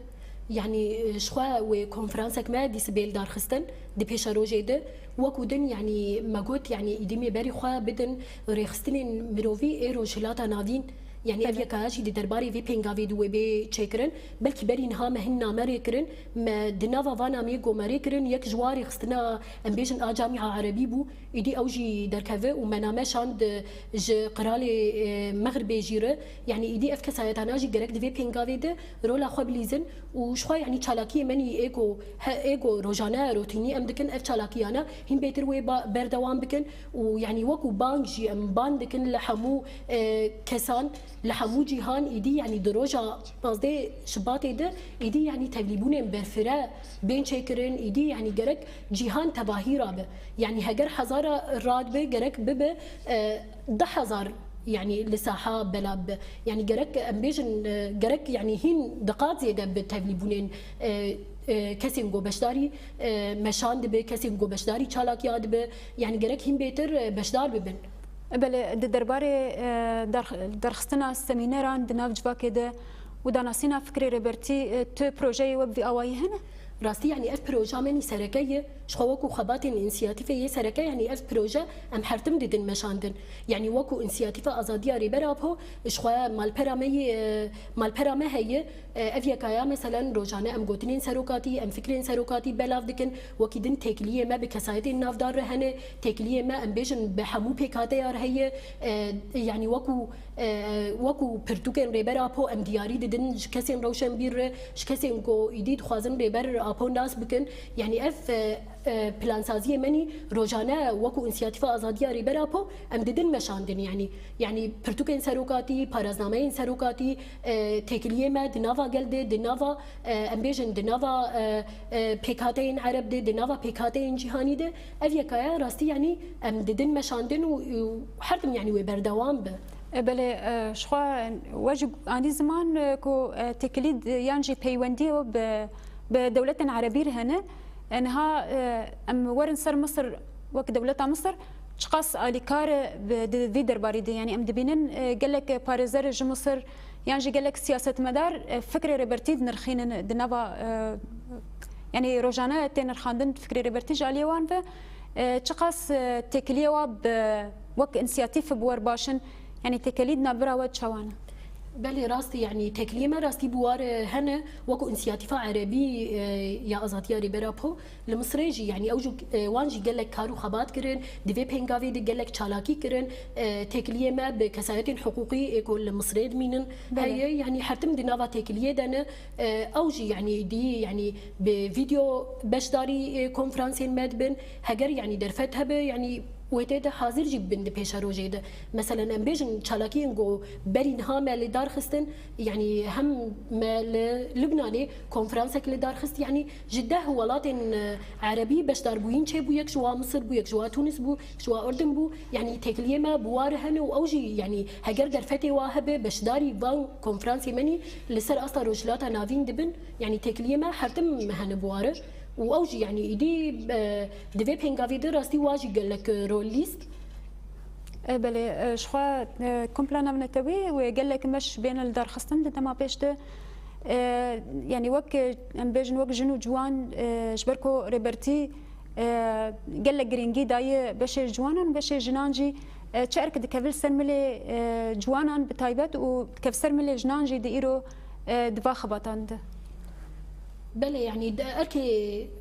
Yanî, e, ji xwe wê konferansek me dî sibê li dar xistin, di pêşerojê de. Wekû din, yanî, me got, yanî, îdî em ê berî xwe bidin rêxistinên mirovî ê Rojhilata Navîn. Yani ev yekaya jî di derbarê vê pêngavê di wê bê çêkirin. Belkî berî niha me hin name rê kirin. Me di nava van amiyê ku me rê kirin, yek ji wan rêxistina, em bêjin, a Camîa Erebî bû. Îdî ew jî derkeve û me name şand ji qiralê, e, Mexribê jî re. Yani îdî ev kesayetana jî gerek di vê pêngavê de rola xwe bilîzin û ji xwe, yani çalakiyê me nî ê ku he, ê ku rojane rotînî em dikin, ev çalakiyana hîn bêtir wê ba-, berdewam bikin û yani wekû bang jî em ban dikin li hemû, e, kesan, li hemû cîhan. Îdî yani di roja pazdeh Şibatê de îdî yani tevlîbûnên berfire bên çêkirin, îdî yani gerek cîhan tevahî rabe. Yani heger hezara radibe, gerek bibe, e, deh hezar, yani li saha bela bibe. Yani gerek em bêjin, e, gerek yani hîn di qat zêde bi tevlîbûnên, e, e, kesên ku beşdarî, e, meşan dibe, kesên ku beşdarî çalakiya dibe, yani gerek hîn bêtir, e, beşdar bibin. Belê, di derbarê, e, derx-, derxistina semîneran di nav civakê de û danasîna fikrê rêbertî, e, tu projeyê we bi vî awayî hene? Rastî, yani ev proja me nî sereke ye. Ji xwe wekû xebatên însiyatîfê yê sereke, yani ev proje em her tim didin meşandin. Yani wekû însiyatîfa Azadiya Rêber Apo, ji xwe malpera me yê, e, malpera me heye. E, ev yekaya, meselen, rojane em gotinên serokatî, em fikrên serokatî belav dikin. Wekî din têkiliyê me bi kesayetên navdar re hene, têkiliyê me, em bêjin, bi hemû pêkhateya re heye. E, yani wekû, e, wekû pirtûkên Rêber Apo em diyarî didin ji kesên rewşenbîr re, ji kesên ku îdî dixwazin Rêber Apo nas bikin. Yani ev, e, e, plansaziyê me nî rojane wekû însiyatîfa Azadiya Rêber Apo em didin meşandin. Yani, yani pirtûkên serokatî, paraznameyên serokatî, e, têkiliyê me di nava gel de, di nava, e, em bêjin, di nava, e, e, pêkhateyên Ereb de, di nava pêkhateyên cîhanî de, ev yekaya rastî, yani em didin meşandin û, û her tim, yani wê berdewam be. E, belê, e, ji xwe we jî anî ziman, e, ku, e, têkilî d-, yan jî peywendiyê we bi, bi dewletên Erebî re hene. E, niha, e, em werin ser Misir, wek dewleta Misir, çiqas alîkar e bi, di vî derbarî de. Yani em dibînin, e, gelek parêzer ji Misir, yan jî gelek siyasetmedar, e, fikrê rêbertî dinirxînin di nava, e, yani rojane tê nirxandin fikrê rêbertî ji aliyê wan ve, e, çiqas, e, têkiliyê wa bi wek însiyatîf bi wer baş in, yani têkilî di navbera we çawa ne? Belê, rastî, yani têkiliyê me rastî bi war, e, hene, wekû însiyatîfa Erebî, e, ya Azadiya Rêber Apo. Li Misirê jî, yanî ew jî, e, wan jî gelek kar û xebat kirin, di vê pêngavê de gelek çalakî kirin. E, têkiliyê me bi kesayetên hiqûqî ê ku li Misirê dimînin Belê. heye, yanî her tim di nava têkiliyê de ne. E, ew jî, yanî dî, yanî bi vîdeo beşdarî, e, konferansên me dibin. Heger, yanî derfet hebe, yanî wê tê de hazir jî bibin di pêşerojê de. Meselen, em bêjin çalakiyên ku berî niha me li dar xistin, yanî hem me li Lubnanê konferansek li dar xist, yanî ji deh welatên, e, erebî beşdarbûyîn çêbû, yek ji wan Misir bû, yek ji wan Tûnis bû, ji wan Urdun bû. Yanî têkiliyê me bi war hene û ew jî, yanî heger derfetê wa hebe, beşdarî van konferansê me nî li ser asta Rojhilata Navîn dibin. Yanî têkiliyê me her tim hene bi war e û ew jî, yanî îdî, e, di vê pêngavê de rastî wa jî gelek, e, rol lîst. E, belê, e, ji xwe, e, kompla navnetewî wê gelek meş bêne li darxistin di dema pêş de. E, yanî wek, e, em bêjin wek jin û ciwan, e, ji ber ku rêbertî, e, gelek girîngî daye beşê ciwanan û beşê jinan jî, e, çi erk dikeve li ser milê, e, ciwanan bi taybet û dikeve ser milê jinan jî di îro, e, di va xebatan de. Belê, yanî di erkê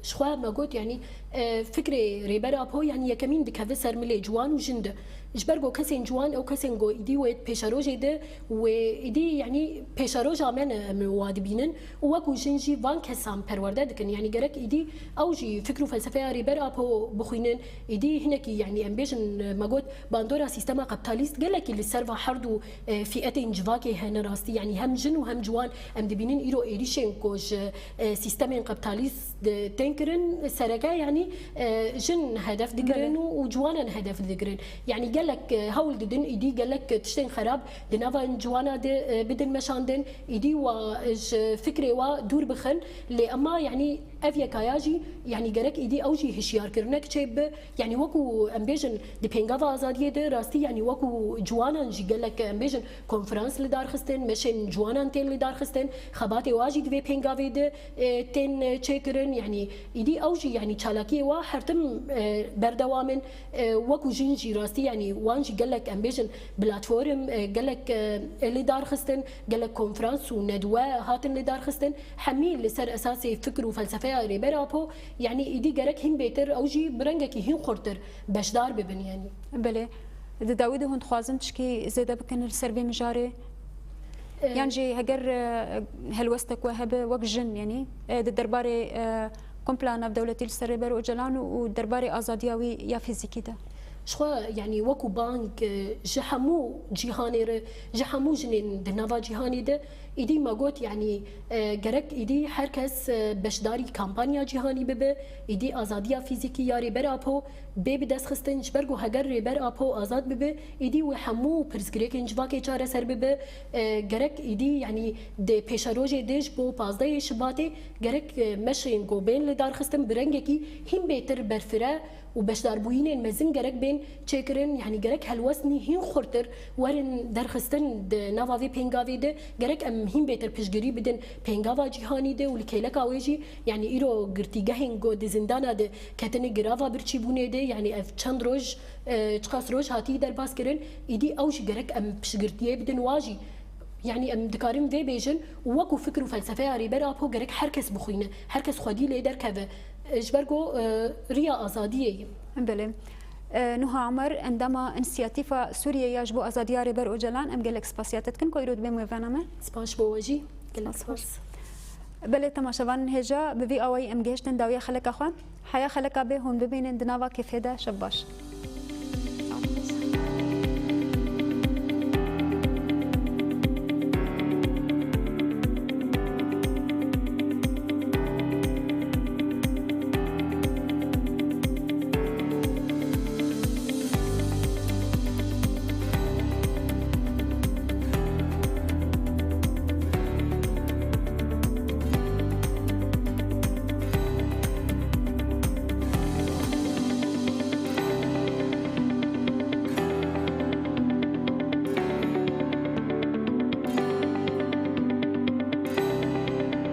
ji xwe me got, yanî, e, fikrê Rêber Apo, yanî yekemîn dikeve ser milê ciwan û jin de. Ji ber ku kesên ciwan ew kesên ku îdî wê pêşerojê de wê îdî, yanî pêşeroja me ne, em wa dibînin û wekû jin jî van kesan perwerde dikin. Yanî gerek îdî ew jî fikr û felsefeya Rêber Apo bixwînin. Îdî hinekî, yanî em bêjin, me got, bandora sîstema kapitalîst gelekî li ser va her du, e, fîetên civakê hene rastî. Yanî hem jin û hem ciwan em dibînin îro êrîşên ku ji, e, sîstemên kapitalîst, e, tên kirin, sereke, yanî, e, jin hedef digirin Belê. û, û ciwanan hedef digirin. Yanî gelek, e, hewl didin, îdî gelek tiştên xerab di nava ciwana de, e, bidin meşandin, îdî wa ji fikrê wa dûr bixin. Lê ema, yanî ev yekaya jî, yanî gerek îdî ew jî hişyarkirinek çêbibe. Yanî wekû em bêjin di pêngava azadiyê de rastî, yanî wekû ciwanan jî gelek, em bêjin, konferans li dar xistin, meşên ciwanan tên li dar xistin, xebatê wa jî di vê pêngavê de, e, tên, e, çêkirin. Yanî îdî ew jî, yanî çalakî Kê wa her tim, e, berdewam in, e, wekû jin jî rastî, yanî wan jî gelek, em bêjin, platform, e, gelek, e, li dar xistin, gelek konferans û nedwe hatin li dar xistin. Hemî li ser esasê fikir û felsefeya Rêber Apo, yanî îdî gerek hîn bêtir, ew jî bi rengekî hîn xurtir beşdar bibin, yanî. Belê. Di dawî de hûn dixwazin tişkî zêde bikin li ser vê mijarê? E, Yan jî heger, e, helwestek we hebe wek jin, yanî, e, di derbarê, e, kompla navdewletî li ser Rêber Ocalan û, û derbarê azadiya wî ya fîzîkî de? Jixwe, yanî, wekû bang, e, ji hemû cîhanê re, ji hemû jinên di nava cîhanê de, îdî me got, yanî, e, gerek îdî her kes, e, beşdarî kampanya cîhanî bibe, îdî azadiya fîzîkî ya Rêber Apo bê bi dest xistin, ji ber ku heger Rêber Apo azad bibe, îdî wê hemû pirsgirêkên civakê çareser bibe. E, gerek îdî, yanî, di pêşerojê de ji bo pazdehê Şibatê gerek, e, meşên ku bên li dar xistin bi rengekî hîn bêtir berfire û beşdarbûyînên mezin gerek bên çêkirin, yanî gerek helwestnî hîn xurtir werin derxistin di nava vê pêngavê de, gerek em hîn bêtir piştgirî bidin pêngava cîhanî de û li kêleka wê jî, yanî îro girtîgehên ku di zindana de ketine girava birçîbûnê de, yanî ev çend roj, e, çiqas roj hatî derbas kirin, îdî ew jî gerek em piştgirtiyê bidin wa jî. Yanî em dikarin vê bêjin û wekû fikir û felsefeya Rêber Apo gerek her kes bixwîne, her kes xwedî lê derkeve. E, ji ber ku, e, riya azadiyê ye. Belê. E, Nuha Omer, endama Însiyatîfa Sûriye ya ji bo Azadiya Rêber Ocalan, em gelek spasiya te dikin ku îro dibê mêvana me. Spas bo we jî. Gelek spas. Belê, temaşevanên hêja, bi vî awayî em gihiştin dawiya xeleka xwe. Heya xeleka bê hûn bibînin di nava kêfê de. Şev baş.